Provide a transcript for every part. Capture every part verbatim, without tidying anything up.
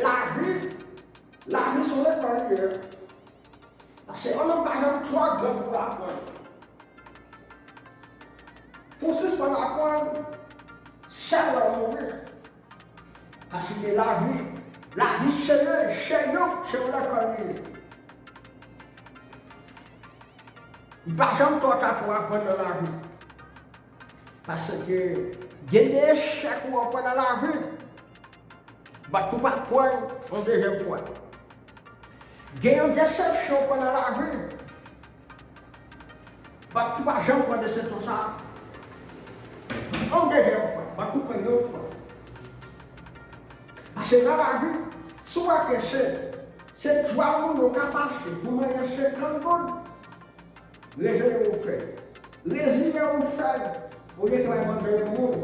Lavi, lavi se yon lekòl li ye. Paske yon nonm pa janm twò gran pou aprann. Pou w sispann aprann, chak lè w mouri. Paske lavi, lavi se yon, se yon, se yon lekòl li ye. Li pa janm twò ta pou w aprann nan lavi. Paske gen de echèk ou pran nan lavi, but ou pa pran yon dezyèm fwa. Gen yon desepsyon ou pran nan lavi, but ou pa janm pran desepsyon sa a yon dezyèm fwa, but ou pran yon fwa. Paske nan lavi, si w wè ke se, se twa moun yo ka pase pou manje senkant goud, reziye w fè. Reziye w fè. Olye ke w al mande yon moun,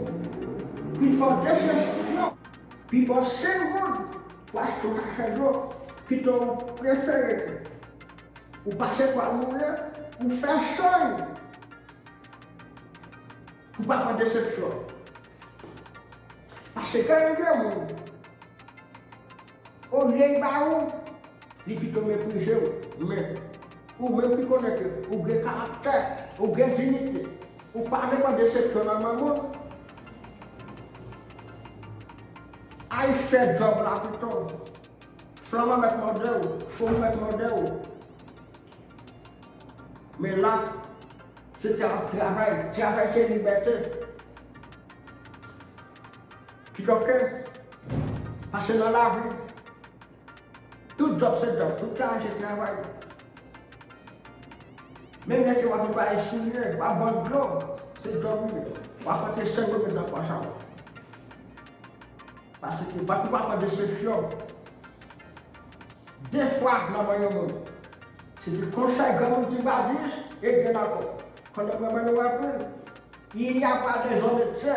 pifò desepsyon, pifò senk goud pou achte yon kachè dlo, pito w prefere ke ou pase twal mouye, ou fè sony, pou pa pran desepsyon. Paske gen de moun, olye l ba ou, li pito meprize w. Men, ou menm ki konnen ke ou gen karaktè, ou gen diyite, ou pa vle pran desepsyon nan men moun, al fè djòb la pito. Flanm an mèt mòde w, fou mèt mòde w. Men la, se te ap travay, travay se libète. Kidonk, paske nan lavi, tout djòb se djòb, tout travay se travay. Menm lè ke w ap netwaye soulye, w ap vann dlo, se djòb ou ye. W ap rantre senk goud nan pòch a w. Paske but ou pa pran desepsyon de fwa nan men yon moun. Se te konsèy granmoun ki ba dis e gen ankò. Pandan mwen, mwen, nou wè pou, il n'y a pas de zon de tè.